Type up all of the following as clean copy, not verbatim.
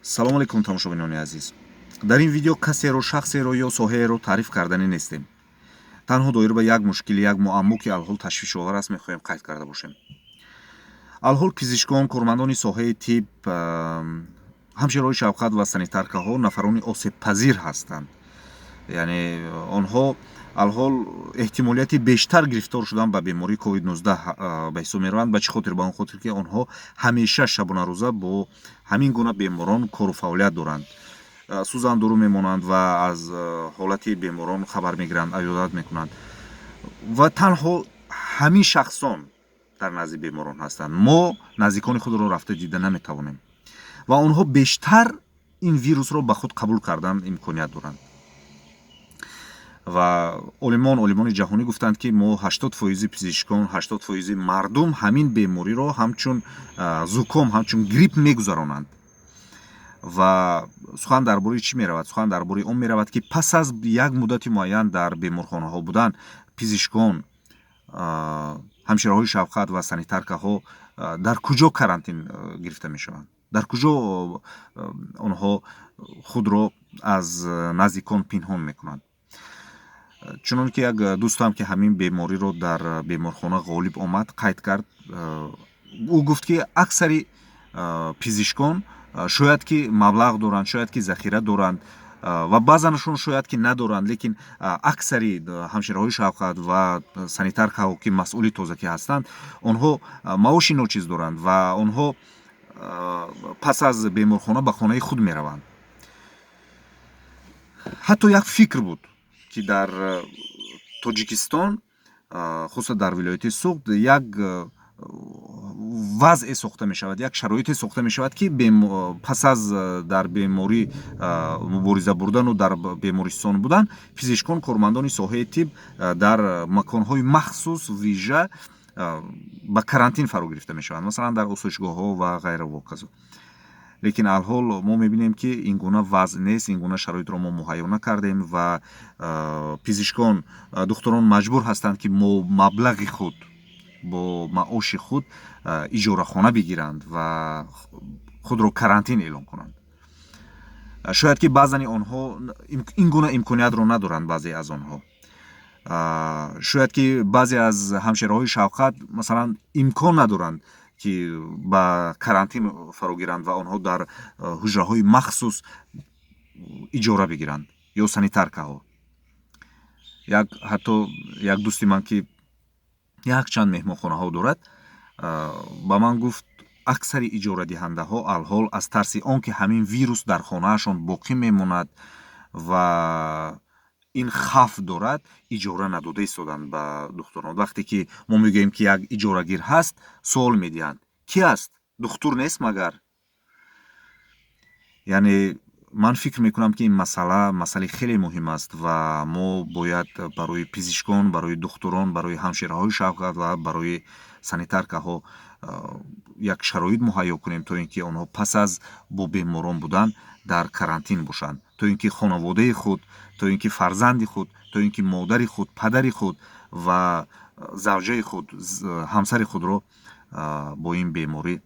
Салому алайкум, тамошобинони азиз. Дар ин видео касеро, шахсеро ё соҳаеро таъриф карданӣ нестем. Танҳо доир ба як мушкили, як муаммо, ки алҳол ташвишовар аст, мехоҳем қайд карда бошем. Алҳол пизишкон, кормандони соҳаи тиб, ҳамшираҳои шафқат ва санитаркаҳо нафарони осебпазир ҳастанд, яъне онҳо алҳол эҳтимолияти бештар гирифтор шудан ба бемории COVID-19 ба ҳисоб мераванд. Ба чӣ хотир? Ба он хотир, ки онҳо ҳамеша шабонарӯза бо ҳамин гуна беморон кору фаъолият доранд, сӯзандору мемонанд ва аз ҳолати беморон хабар мегиранд, аёдат мекунанд ва танҳо ҳамин шахсон дар назди беморон ҳастанд. Мо наздикони худро рафта дида наметавонем ва онҳо бештар ин вирусро ба худ қабул кардан имконият доранд. Ва олимони ҷаҳонӣ гуфтанд, ки мо 80 фоизи пизишкон, 80 фоизи мардум ҳамин бемориро ҳамчун зуком, ҳамчун грипп мегузаронанд. Ва сухан дар бораи чӣ меравад? Сухан дар бораи он меравад, ки пас аз як муддати муайян дар беморхонаҳо будан, пизишкон, ҳамшираҳои шафқат ва санитаркаҳо дар куҷо карантин гирифта мешаванд, дар куҷо онҳо худро аз наздикон пинҳон мекунанд? Чунон ки як дӯстам, ки ҳамин бемориро дар беморхона ғолиб омад, қайд кард, ӯ гуфт, ки аксари пизишкон шояд ки маблағ доранд, шояд ки захира доранд ва баъзанашон шояд ки надоранд, лекин аксари ҳамшираҳои шафқат ва санитаркаҳо, ки масъули тозакӣ ҳастанд, онҳо маоши ночиз доранд ва онҳо пас аз беморхона ба хонаи худ мераванд. Ҳатто як фикр буд, ки дар Тоҷикистон, хусусан дар вилояти Суғд, як вазъе сохта мешавад, як шароите сохта мешавад, ки пас аз дар беморӣ мубориза бурдану дар бемористон будан, пизишкон, кормандони соҳаи тиб дар маконҳои махсус, вижа ба карантин фаро гирифта мешаванд, масалан, дар осоишгоҳҳо ва ғайра ва ҳоказо. Лекин алҳол мо мебинем, ки ин гуна вазъ нест, ин гуна шароитро мо муҳайё накардем ва пизишкон, духтурон маҷбур ҳастанд, ки маблағи худ, бо маоши худ иҷорахона бигиранд ва худро карантин эълон кунанд. Шояд ки баъзани онҳо ин гуна имкониятро надоранд. Баъзе аз онҳо, шояд ки баъзе аз ҳамшираҳои шафқат, масалан, имкон надоранд, ки ба карантин фаро гиранд ва онҳо дар ҳуҷраҳои махсус иҷора бигиранд ё санитаркаҳо. Як ҳатто як дӯсти ман, ки якчанд меҳмонхонаҳо дорад, ба ман гуфт: аксари иҷорадиҳандаҳо алҳол аз тарси он ки ҳамин вирус дар хонаашон боқӣ мемонад ва ин хавф дорад, иҷора надода истоданд ба духтурон. Вақте ки мо мегӯем, ки як иҷорагир ҳаст, суол медиҳанд: ки аст? Духтур нест магар? Яъне ман фикр мекунам, ки ин масъала масъалаи хеле муҳим аст ва мо бояд барои пизишкон, барои духтурон, барои ҳамшираҳои шафқат ва барои санитаркаҳо як шароит муҳайё кунем, то ин ки онҳо пас аз бо беморон будан дар карантин бошанд, то ин ки хонаводаи худ, то ин ки фарзанди худ, то ин ки модари худ, падари худ ва завҷаи худ, ҳамсари худро бо ин беморӣ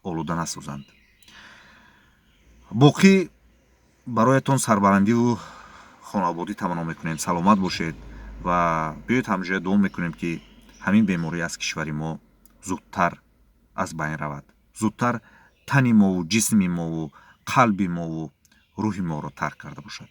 олуда насозанд. Боқӣ бароятон сарбаландиву хонаободӣ таманно мекунем. Саломат бошед ва биёед, ҳамҷоя дуо мекунем, ки ҳамин беморӣ аз кишвари мо зудтар аз байн равад, зудтар тани мову ҷисми мову қалби мову рӯҳи моро тарк карда бошад.